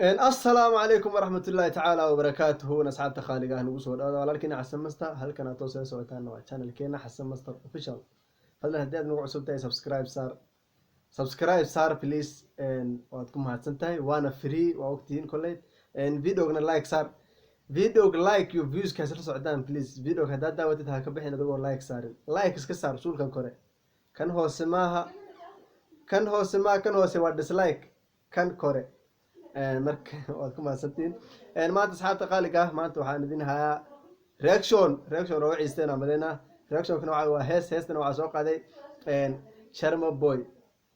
Assalaamu calaykum waraxmatullaahi tacaala wabarakaatuhu. Asxaabta khaaliga ah, nagu soo dhawaada. Walaalkiina Xasan Master halkan aad toos la socotaan waa channelkeena Xasan Master Official. Fadlan, haddii aad nagu cusub tahay, subscribe saar, subscribe saar please. Waad ku mahadsan tahay, waana free, waa ogtihiin kolley. Videogna like saar, videoga like iyo viewska isla socdaan please. Videoga haddaad daawatid, ha ka bixin adigoo like saarin. Like iska saar suulkan kore, kan hoose maaha, kan hoose maaha, kan hoose waa dislike, kan kore. Marka waad ku mahadsantihiin. Maanta, asxaabta qaaliga ah, maanta waxaan idin hayaa reaction. Reaction oo ciisteen amalena. Reactionkana waxa waa hees. Heestana waxaa soo qaaday Sharma Boy,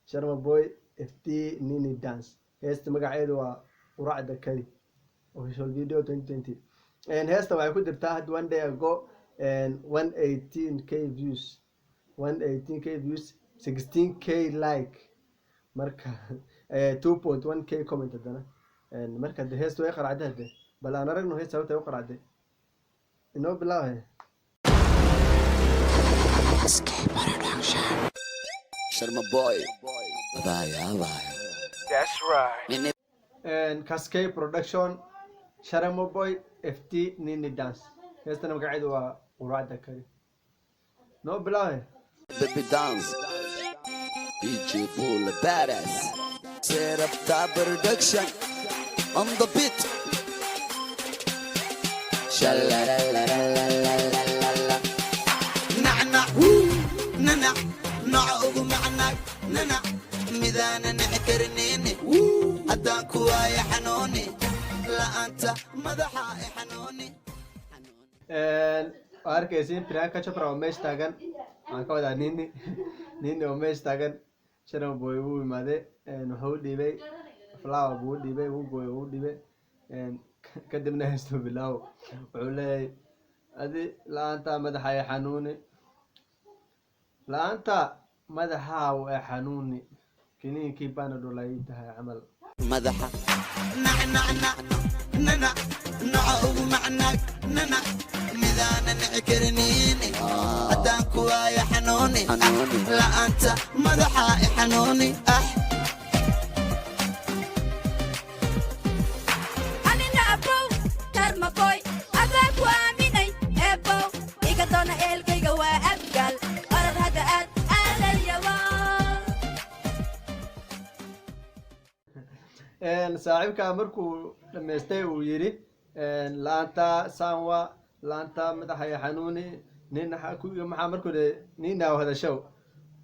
Sharma Boy ft Nini Dance. Heesta magaceedu waa Quraacda Kari, official video 2020. Heesta waxay ku jirtaa had one day ago 118K views, 118K views, 16K like, marka 2.1K comment haddana. Marka de heesta way qaracday hade. Bal aan aragno heesta sababta ay u qaracday. Inoo bilaabay. Sharma Boy. Abaya, abaya. That's right. Nini. Cascade Production, Sharma Boy ft Nini Dance. Heestana magaceedu waa Quraacda Kari. Noo bilaabay. Baby dance. DJ Bull Badass. Set up top production. On the beat. Sha-la-la-la-la-la-la-la. Nacnac nanac noca ugu macnaag nanac midaana nici karinayni haddaan ku waaya xanuuni la'aanta madaxa i xanuuni. Waa arkaysiin Priyanka Chopra oo meesha taagan. Waxaan ka wadaa Nini, Nini oo meesha taagan. Sharma Boy wuu imaaday, wuxuu u dhiibay flower buu u dhiibay, wuu gooyay, wuu u dhiibay. Kadibna heesto bilaawo. Wuxuu leeyahay, adi la-aanta madaxa ee xanuuni, la-aanta madaxa ee xanuuni, kiniinkii Panadol ay tahay camal. Madaxa. Nacnacnac nanac noca ugu macnaag nanac midaana nici karinayni haddaan ku waaya xanuuni Xanuuni. la'aanta madaxa i xanuuni ah. Anina abow Sharma Boy adaa ku aaminay, eebow iga doona, ehelkayga waa Abgaal, orad hadda aad aadayawa. Saaxiibka markuu dhamaystay uu yidhi, la-aanta sanwa, la-aanta madaxa ee xanuuni, nin maxaa markuu dhe nina hadashow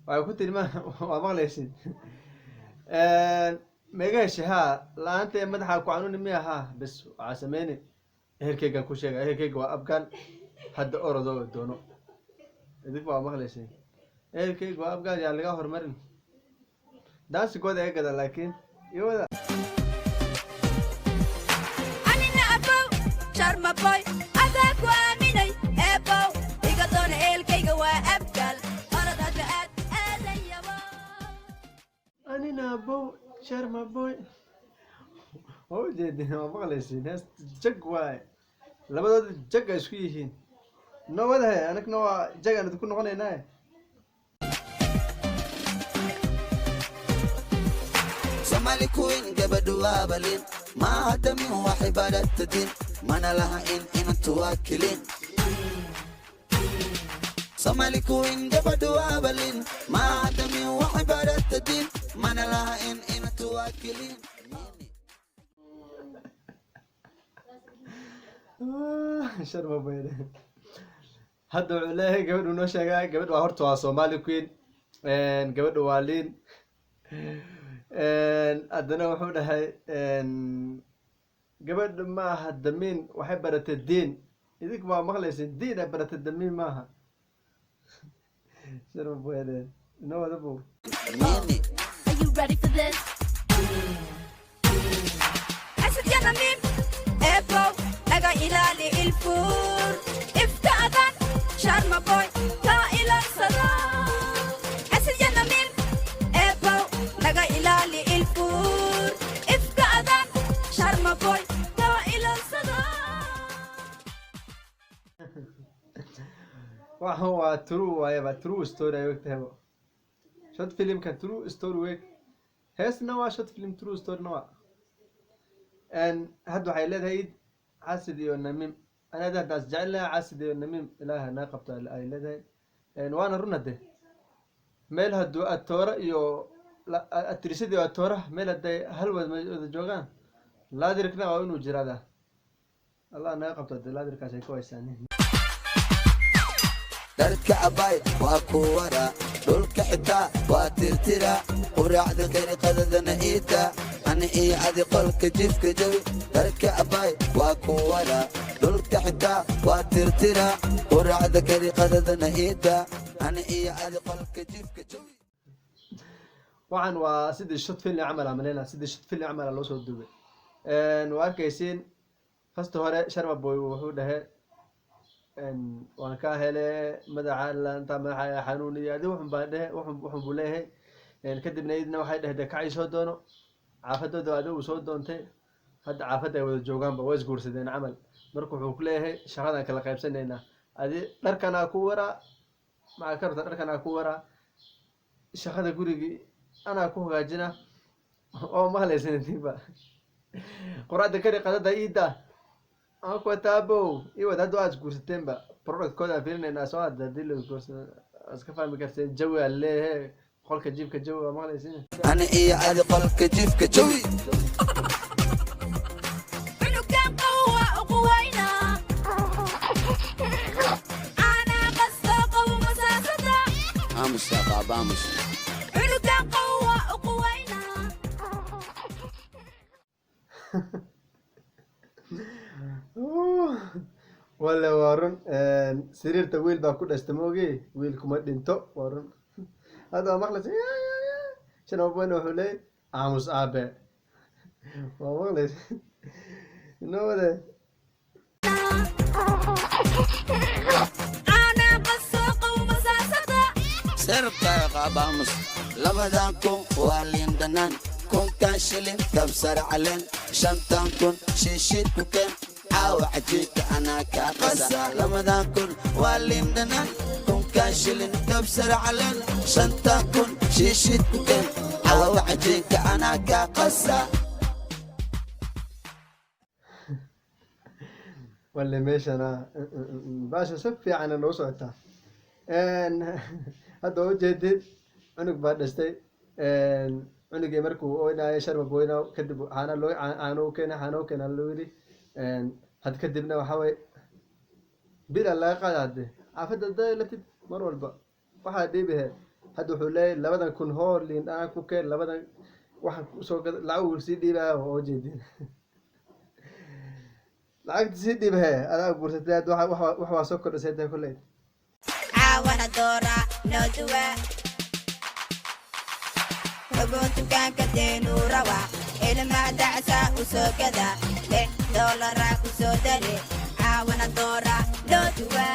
waxay ku tiri, ma waa maqlaysid, maiga heshay haa, la-aanta ee madaxa ku xanuuni miya? Haa, bes waxaa sameyni, ehelkeygan ku sheega, ehelkeyga waa Abgaal, hadda orodoo doono. Idinku waa maqlaysid, ehelkeyga waa Abgaal, yaa laga horumarin daansigooda ee gada, laakiin iyo wada. Anina abow Sharma Boy adaa ku aaminay, eebow iga doona, ehelkayga waa Abgaal, orad hadda aad aadayawa. Anina abow Sharma Boy, waa ujeedin, waa maqlaysiin, heesta jag waaye, labadooda jag ay isku yihiin. Noo wadahe, anagna waa jag aan idinku noqonaynaa. Somali Queen, gabadhu waa balin, maaha damin, waxay baratadin mana laha in inantu waa kelin. Somali Queen, gabadhu waa balin, maaha damin, waxay baratadin mana laha in inantu waa kelin. Sharma Boy hadda wuxuu leeyahay, gabadhu noo sheegaa, gabadh waa horta waa Somali Queen, gabadhu waa liin. Haddana wuxuu dhahay, gabadha ma aha damiin, waxay baratay diin. Idinku waa maqlaysin, diin ay baratay, damiin maaha. Sharma Boy inoo wada bow. Nini. Are you ready for this? Asad ya namiim, eebow naga ilaali ilfuur ifka adan, Sharma Boy kaa ilaalsada. Asad ya namiim, eebow naga ilaali ilfuur ifka adan, Sharma Boy kaa ilaalsada. Waxan waa true waayaba, true story ay ogtahay. Short filmka true story weg, heesna waa short film, true storyna waa. Hadda waxay leedahay xasid iyo namiim. Anaada haddaas jecel lahaa, xasid iyo namiim Ilaaha naa qabto ay leedahay. Waana run. Hadde meel hadduu atoora iyo atirishada iyo atooraha meel hadday hal wada joogaan, laadirkna waa inuu jiraada. Allah naga qabto hadde laadirkaas ay ku haysaan. Dharka abay waa ku wara, dhulka xitaa waa tirtira, quraacda kari, qadadana iita, ani iyo adi qolka jifka jawi. Dharka abay waa ku wara, dhulka xitaa waa tirtira, quraacda kari, qadadana iita, ani iyo adi qolka jifka jawi. Waxaan waa sidii short film camal aan maleyna, sidii short film camal loo soo duubay. Waa arkaysiin, first hore Sharma Boy wuxuu dhahe waan kaa hele, madaxa intaa madaxa xanuuniya, adi wuxun baa dhehe, wuxun buu leeyahay. Kadibna idna waxay dhehday kacay soo doono caafadooda, adigu soo doontay. Hadda caafadda ay wada joogaanba, waa isguursadeen camal. Marka wuxuu ku leeyahay shaqadaan kala qaybsanaynaa, adi dharkanaa ku waraa, maxaa ka rabtaa, dharkanaa ku waraa, shaqada gurigii anaa ku hagaajina oo maqlaysanidinba, quraacda kari, qadada iida aan ku wataabow iwad. Hadda waa isguursateenba, productkooda aan fiirinaynaa. Soo hadda haddii la isguursado iska fahmi karteen, jawi aan leeyahay, qolka jiifka jawi waa maqlaysin. Ani iyo adi qolka jifka jawi. Cunugan qawa uquwayna, anaa qastoo qawo masaasada. Aamus yaa qaaba, aamus. Cunugan qawa uquwayna. Wale waa run, sariirta wiil baa ku dhashta moogi, wiil kuma dhinto. Waa run, hadda waa maqlaysa. Sharma Boyna wuxuu leeyay aamus aabe, waa maqlaysa inoo wade. Anaa qastoo qawo masaasada. Seerabtaa qaaba, aamus. 2000 waa liin dhanaan, 1000-kan shilin kabsar caleen, 5000 shiishid ku keen, caawa cajiinka anaa kaa qasa. 2000 waa liin dhanaan, 1000-kan shilin kabsar caleen, 5000 shiishid ku keen, caawa cajiinka anaa kaa qasa. Walle meeshana baasha si fiican noo socotaa. Hadda waa ujeedid, cunug baa dhashtay. Cunugii markuu ooynayay Sharma Boyna, kadib caana loo caano u keenay, caano u keenaa loo yidhi. Had kadibna waxaa waye bila laga qaada. Hadde xaafadda hadday latid mar walba waxaa dhiibahe. Hadda wuxuu leeyahay 2000 hoo liin dhanaan ku keen, labadan waxaan kusoo gada, lacag uu sii dhiibaya. Waa ujeedin, lacagta sii dhiibahe, adaa guursatay. Hadda wax waa soo kordhisay tahay kolley. Caawana doora noo duwa, ogoon dukaanka deenuu rawa, ilmaha dacsaa u soo gada, $6 ku soo dare. Caawana doora noo duwa.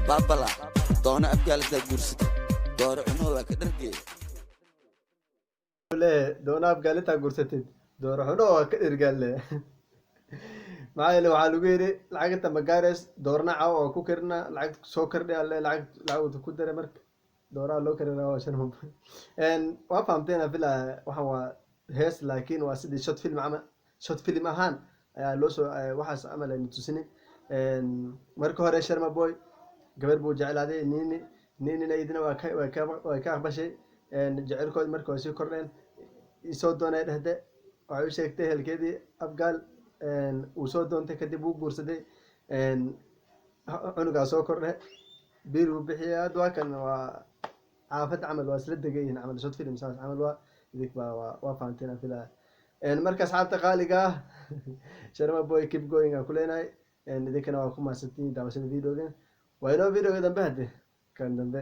Baabala doona abgaaladaa guursata, dooro cuno waa ka dhargee. Le doona abgaalitaa guursatid, dooro xuno waa ka dhirgaalle. Maxaa yeele waxaa lagu yidhi lacagta magares doorna caw oo ku karina, lacag soo kordhi alle, lacag ku daray. Marka dooraha loo karin waa shan hub. Waa fahamteen aan filaya. Waxaan waa hees, laakiin waa sidii short film camal, short film ahaan ayaa loo soo waxaas camal aynu tusini. Marka hore Sharma Boy gabar buu jeclaaday, Nini. Ninina idina waa ka aqbashay. Jecelkood marka waa sii kordheen, isoo doonay dhehde, waxay u sheegtay helkeedii abgaal. Uu soo doontay, kadib wuu guursaday. Cunugaa soo kordhe, biil buu bixiyay. Hadda waa kan, waa xaafad camal, waa isla degan yihiin camal, short film saas camal. Waa idik baa waa fahanteen aan filaya. Marka asxaabta qaaliga ah, Sharma Boy keep going aan ku leenahay. Idinkana waa ku mahadsantihiin daawashada videogan. Waa inoo videoga dambe, hadde kan dambe.